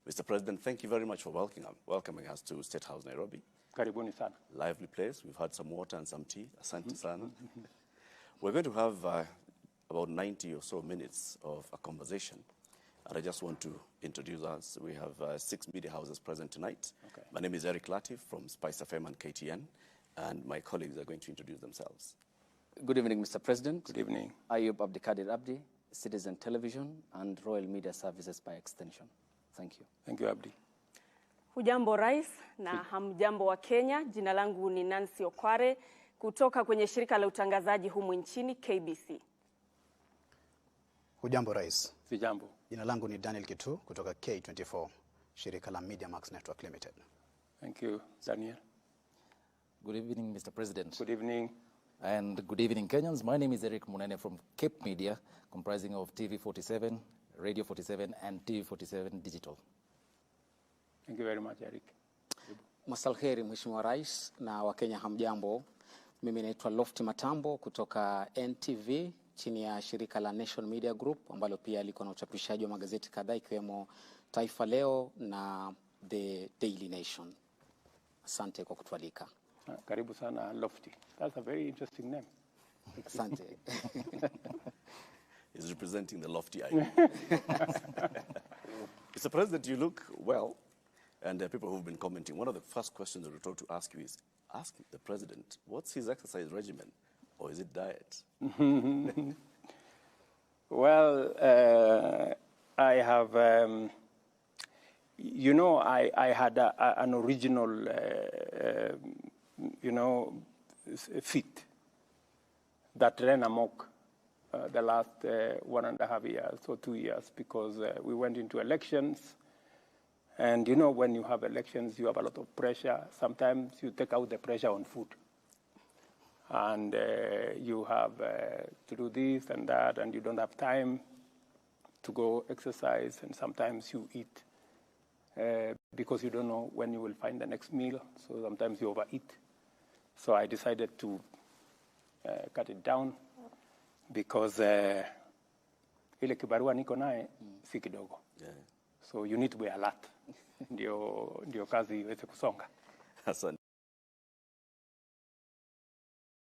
Mr. President, thank you very much for welcoming us to State House, Nairobi. Karibuni sana. Lively place. We've had some water and some tea. Asante sana. We're going to have about 90 or so minutes of a conversation. And I just want to introduce us. We have six media houses present tonight. My name is Eric Latif from Spice FM and KTN, and my colleagues are going to introduce themselves. Good evening, Mr. President. Good evening. Ayub Abdikadir Abdi, Citizen Television and Royal Media Services by extension. Thank you. Thank you, Abdi. Hujambo, Rais, na hamjambo Wakenya. Jina langu ni Nancy Okware kutoka kwenye shirika la utangazaji humu nchini, KBC. Hujambo, Rais. Sijambo. Jina langu ni Daniel Kitu kutoka K24, shirika la Media Max Network Limited. Thank you, Daniel. Good evening, Mr. President. Good evening. And good evening, Kenyans. My name is Eric Munene from Cape Media, comprising of TV47, Radio 47, and TV47 Digital. Thank you very much, Eric. Masalheri, Mheshimiwa Rais, na Wakenya hamjambo. Mimi naitwa Lofty Matambo kutoka NTV chini ya shirika la Nation Media Group ambalo pia liko na uchapishaji wa magazeti kadhaa ikiwemo Taifa Leo na The Daily Nation. Asante kwa kutualika. Ah, karibu sana, Lofty. That's a very interesting name. Asante. He's representing the lofty idea. Mr. President, you look well, and there are people who've been commenting. One of the first questions that we're told to ask you is, ask the president, what's his exercise regimen, or is it diet? Well, I have, I had an original fit that ran amok the last 1.5 years or 2 years because we went into elections. And when you have elections, you have a lot of pressure. Sometimes you take out the pressure on food. And you have to do this and that, and you don't have time to go exercise. And sometimes you eat because you don't know when you will find the next meal. So sometimes you overeat. So I decided to cut it down because ile kibarua niko naye si kidogo. So you need to be alert ndio kazi iweze kusonga. Asante.